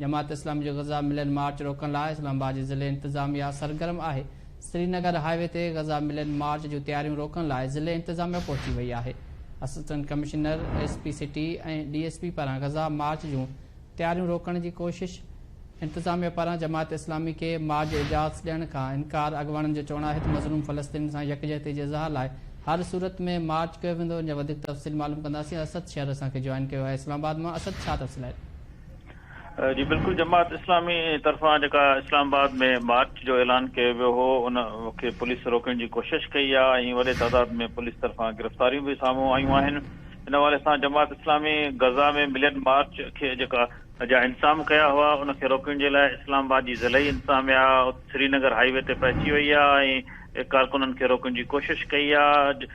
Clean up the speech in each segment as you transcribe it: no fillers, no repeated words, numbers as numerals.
جماعت اسلامي جو Gaza million march روڪڻ لاء اسلام آباد جي ضلعي انتظاميا سرگرم آهي. سرينگر هاء وي تي غزه ملين مارچ جون تياريون روڪڻ لاء ضلعي انتظاميا پهچي وئي آهي. Assistant commissioner, S P city ۽ D S P پاران غزه مارچ جون تياريون روڪڻ جي ڪوشش، انتظاميا پاران جماعت اسلامي کي مارچ جي اجازت ڏيڻ کان انڪار، اڳواڻن جو چوڻ آهي ته مظلوم فلسطينين سان يڪجهتي جي اظهار لاء هر صورت ۾ مارچ ڪيو ويندو، ان جا وڌيڪ تفصيل معلوم ڪنداسين، اسد شر اسان کي جوائن ڪيو آهي اسلام آباد مان، اسد ڇا تفصيل آهي؟ جي بلڪل جماعت اسلامي طرفان جيڪا اسلام آباد ۾ مارچ جو اعلان ڪيو ويو هو ان کي پوليس روڪڻ جي ڪوشش ڪئي آهي ۽ وڏي تعداد ۾ پوليس طرفان گرفتاريون به سامهون آيون آهن ان حوالي سان Jamaat Islami Gaza ۾ million march کي جيڪا جا انتظام ڪيا هئا ان کي روڪڻ جي لاء اسلام آباد جي ضلعي انتظاميا سرينگر هائي وي تي پهچي وئي آهي ۽ ڪارڪنن کي روڪڻ جي ڪوشش ڪئي آهي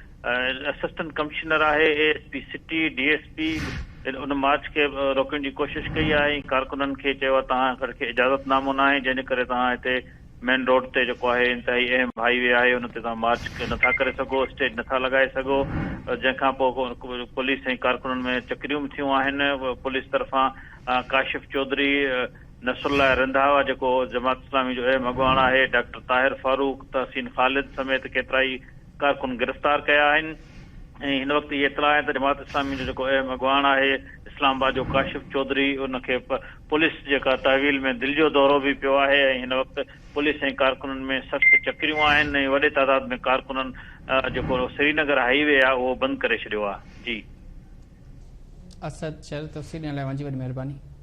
اسسٽنٽ ڪمشنر آهي A S P city D S P in march کي روڪڻ جي ڪوشش ڪئي آهي ۽ ڪارڪنن کي چيو آهي توهان کي اجازت نامو ناهي جنهن جي ڪري توهان هتي مين روڊ تي جيڪو آهي انتهائي اهم هائي وي آهي ان تي توهان مارچ نٿا ڪري سگهو اسٽيج نٿا لڳائي سگهو جنهن کان پوء پوليس ۽ ڪارڪنن ۾ چڪريون به ٿيون آهن پوليس طرفان ڪاشف چوڌري نصرالله رنڌاوا جيڪو جماعت اسلامي جو اهم اڳواڻ آهي ڊاڪٽر طاهر فاروق تحسين خالد سميت ڪيترائي ڪارڪن گرفتار ڪيا آهن ۽ هن وقت اهي اطلاع آهن ته جماعت اسلامي جو جيڪو اهم اڳواڻ آهي اسلام آباد جو ڪاشف چوڌري ان کي پوليس جيڪا تحويل ۾ دل جو دورو به پيو آهي ۽ هن وقت پوليس ۽ ڪارڪنن ۾ سخت چڪريون آهن ۽ وڏي تعداد ۾ ڪارڪنن جيڪو سرينگر هائي وي آهي اهو بند ڪري ڇڏيو آهي جي. اسد شر تفصيل ڏيڻ لاء اوهان جي وڏي مهرباني.